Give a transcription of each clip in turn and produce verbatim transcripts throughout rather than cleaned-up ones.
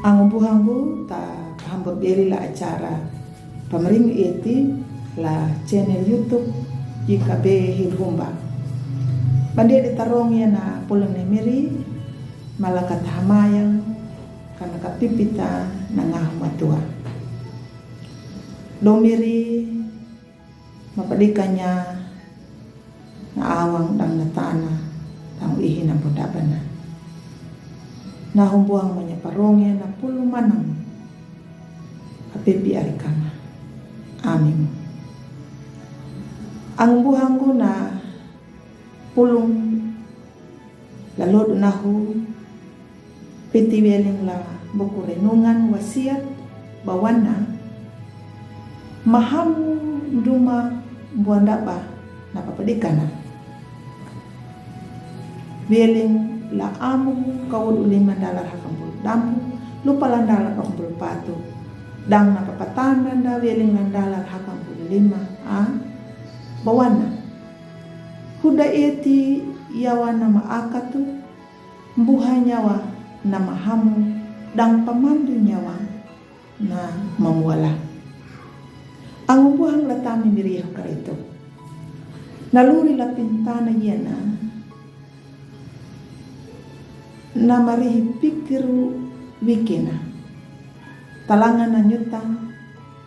Angu buhanggu ta pahambur beli la acara pamring eti la channel YouTube Y K B Hil Humba. Bande di tarong ya na pulung ne miri, malaka ta hamayang, kana ka pipita na ngahu matua. Do miri, mapadikannya na awang dang na tana, dang ihi na budabana. Na humbuang manya parongnya na pulu manang. Apepi arikana. Amin. Ang buhanggu na pulung lalo dunahu piti weling la buku renungan wasiat bawana mahamu duma buandaba na papadikana. Weling la amu kawud ulima dalar hakambul dambu lupa landalar hakambul patu dang na papatanda da weling landalar hakambul lima a bawana. Huda eti yawa nama akatu, buha nyawa nama hamu, dang pamandu nyawa na mamuala. Angu buhang latami mirihu karitu. Naluri lapintana yena, namarihi pikiru wikina. Talangana nyuta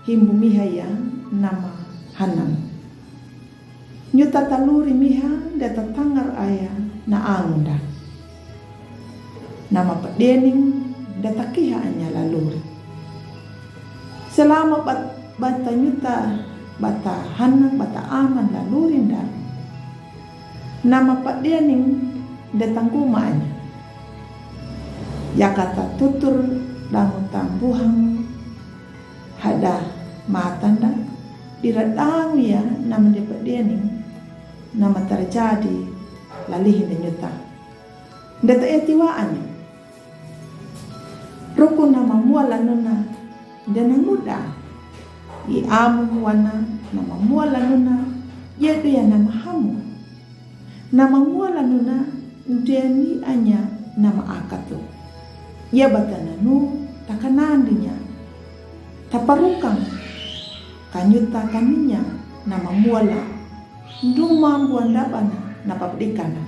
himbu miha ya nama hanam. Nyuta taluri miha de tatangar aya na angunda. Nama padening de takiha anya laluri. Selama bat-, bata nyuta bata hanang bata aman lalurinda. Nama padening de tangkuma anya. Yakata tutur dangu tambuhang hada matanda dira dangu ya nama de padening nama terjadi lalihin de nyuta. De ta eti wa anya. Ruku nama muala nuna de na muda. I amu wana nama muala nuna yedu ya nama hamu. Nama muala nuna de ni anya nama akatu. Ya bata nanu takanandinya. Taparukang kanyuta kaninya nama muala. Nduma buandabana na papadikana.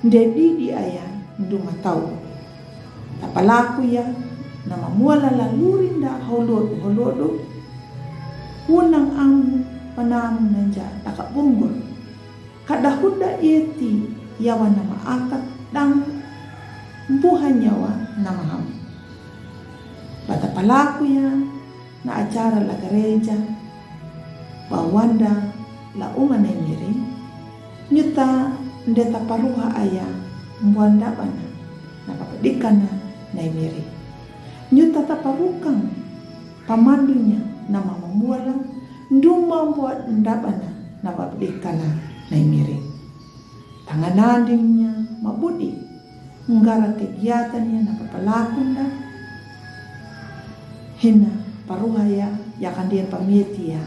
Ndedi di aya nduma tau. Tapalaku ya nama muala lalurinda holodu holodu. Wunang amu panamu nanja takabungur. Kada huda eti yawa nama akat dang buha nyawa nama hamu. Bata palaku ya na acara la gereja, bawanda la uma na imiri, nyuta nde taparuha aya mbuandabana na papadikana na imiri. Nyuta taparukang pamandunya nama mamuala, nduma mbuandabana na papadikana na imiri. Tanganandinya mabudi, ngara kegiatan ya na papalakunda. Hina paruha ya, ya kandian pameti ya.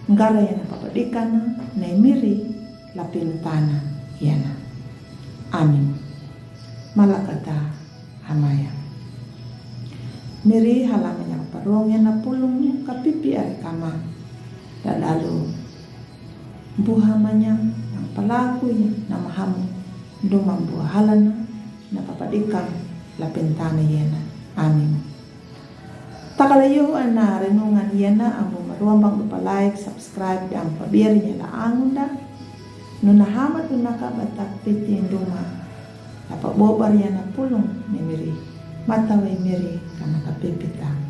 Ngara ya na papadikana na imiri lapin tana ya na. Amin. Malakata hamaya. Miri halamanya parong ya na pulung kapipi ari kama. Dadalu buha manya nang palaku ya na mahamu, nduma buha halana na papadikang lapin tana ya na. Amin. Takala yu ana renungan ya na ambu maruambang lupa like, subscribe, dang pabiar ya la angunda. Nuna hamat nuna ka bata piti nduma. Apa bobar ya na pulung ne miri. Mata wai miri kana ka pipita.